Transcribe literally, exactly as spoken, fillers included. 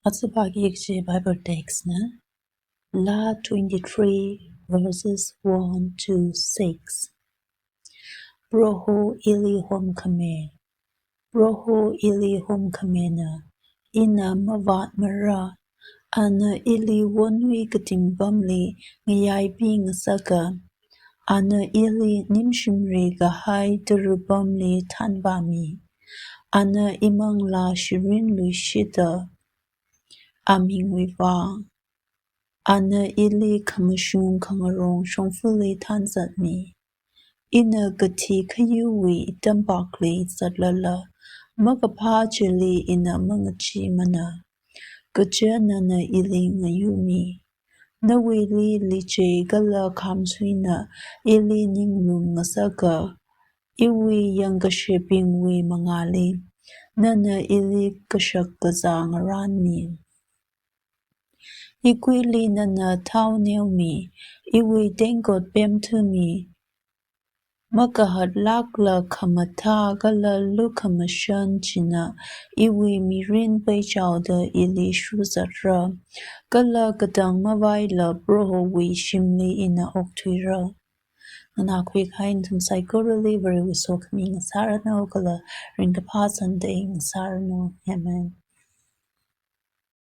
Aja pāki kaji Bible text na, Laa twenty-three, verses one to six. Proho ili homkhami. Proho ili homkhamina, ina mavātmara. Ana ili wonwui kating pamli ngayaipi ngasaka. Ana ili nimshimri kahai tara pamli thanvāmi. Ana imanglā shirin luishita, amingwui vang. Ana ili khamashung khangarong shongfali thanzatmi. Ina kathi khayuwui tampakli zatlala, makaphā chili ina mangachimana. Kaja nana ili ngayumi. Nawuili lichei kala khamsuina ili ninglum ngasaka. Iwui yangkashebingwui mangāli nana ili kashak kazā ngaranmi. Ikuili nana thao neomi, iwui tengkot pemthumi. Makahatlākla khamathā kala lukhamashan china iwui mirin peichaoda ili shuzatra. Kala katang mavaila Prohowui shimli ina okthuira. Nganākhui kahai nathum saikorali Varewui sokhami ngasāranu kala ringkaphā Sunday ngasāranu. Amen.